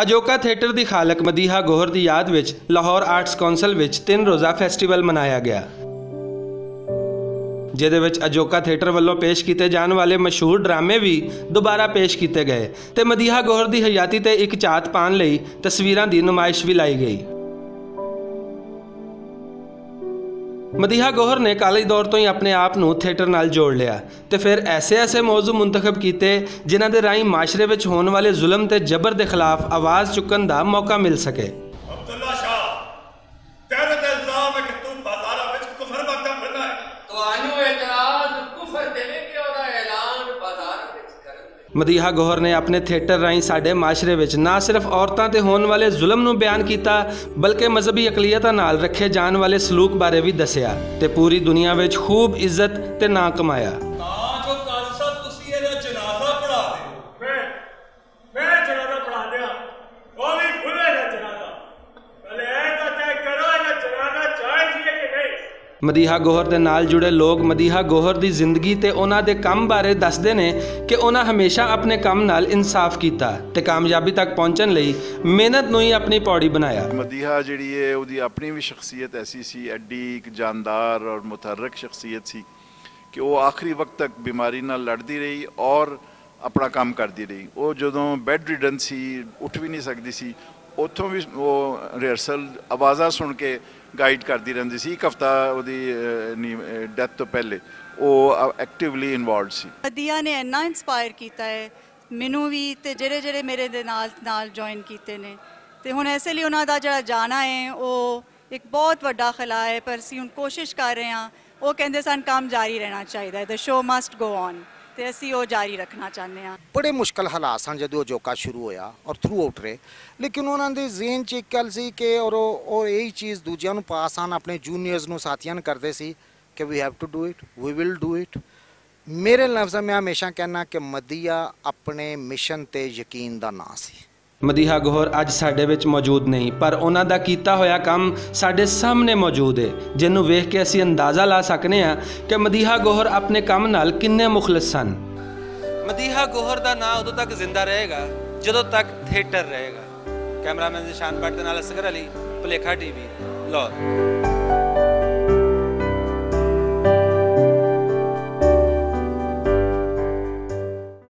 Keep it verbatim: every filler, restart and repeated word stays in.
اجوکا تھیٹر دی خالق مدیحہ گوہر دی یاد وچ لاہور آرٹس کونسل وچ تن روزہ فیسٹیول منایا گیا، جہدے وچ اجوکا تھیٹر ولوں پیش کیتے جان والے مشہور ڈرامے وی دوبارہ پیش کیتے گئے تے مدیحہ گوہر دی حیاتی تے اک چات پان لئی تصویراں دی نمائش وی لائی گئی۔ مدیحہ گوہر نے کالج دور توں ہی اپنے آپ نوں تھیٹر نال جوڑ لیا تے فیر ایسے ایسے موضوع منتخب کیتے، جنہاں دے راہیں معاشرے وچ ہون والے ظلم تے جبر دے خلاف آواز چکن دا موقع مل سکے۔ عبداللہ شاہ، تیرے تے الزام ہے کہ تو بازاراں وچ کفر بکتا پھرنا ہے۔ تو آئیو اعتراض کفر تے نہیں کہ اوہدا اعلان بازاراں وچ کرن دے۔ مدیحہ گوہر نے اپنے تھیٹر راہیں ساڈے معاشرے وچ نہ صرف عورتاں تے ہون والے ظلم نوں بیان کیتا، بلکہ مذہبی اقلیتاں نال رکھے جان والے سلوک بارے وی دسیا تے پوری دنیا وچ خوب عزت تے ناں کمایا۔ تاں جو کل سا تسی ایہدا جنازہ پڑھا دیو۔ میں میں جنازہ پڑھا دیاں۔ قومی بھلے دا جنازہ۔ پہلے اے تاں طے کرو، ایہدا جنازہ جائز ہی ہے کہ نہیں؟ مدیحہ گوہر دے نال جڑے لوگ مدیحہ گوہر دی زندگی تے انہاں دے کم بارے دسدے نے کہ انہاں ہمیشہ اپنے کم نال انصاف کیتا تے کامیابی تک پہنچن لئی محنت نوں ہی اپنی پوڑی بنایا۔ مدیحہ جڑی ہے، اوہدی اپنی وی شخصیت ایسی سی، ایڈی اک جاندار اور متحرک شخصیت سی کہ وہ آخری وقت تک بیماری نال لڑدی رہی اور اپنا کام کردی رہی۔ وہ جدوں بیڈ ریڈن سی، اٹھ بھی نہیں سکدی سی، اتھوں بھی وہ ریہرسل آوازاں سن کے گائیڈ کردی رہندی سی۔ ایک ہفتہ اودی، اے، نی-، اے، ڈیتھ تو پہلے وہ ایکٹیولی انوالوڈ سی۔ مدیہ نے اینا انسپائر کیتا ہے مینوں وی تے جڑے جڑے میرے دے نال نال جوائن کیتے نے، تے ہن ایسے لئی انہاں دا جڑا جانا ہے، او اک بہت وڈا خلا ہے، پر اسی ہن کوشش کر رہے ہاں۔ او کہندے سن کم جاری رہنا چاہیدا ہے، the show must go on، تے اسی او جاری رکھنا چاہنے ہاں۔ بڑے مشکل حالات سن جدوں اجوکا شروع ہویا اور تھرو آؤٹ رہے، لیکن انہاں دے ذہن چ ایک گل سی کہ اور او، اور یہی چیز دوجیاں نوں پاس آن، اپنے جونیئرز نوں، ساتھیاں نوں کردے سی کہ we have to do it, we will do it۔ میرے لفظ میں ہمیشہ کہنا کہ مدیہ اپنے مشن تے یقین دا ناں سی۔ مدیحہ گوہر اج ساڈے وچ موجود نہیں، پر انہاں دا کیتا ہویا کم ساڈے سامنے موجود ہے، جنوں ویکھ کے اسی اندازہ لا سکنے ہاں کہ مدیحہ گوہر اپنے کم نال کنے مخلص سن۔ مدیحہ گوہر دا ناں ادوں تک زندہ رہے گا جدوں تک تھیٹر رہے گا۔ کیمرہ مین ذیشان بٹ دے نال اصغر علی، پلیکھا ٹی وی، لاہور۔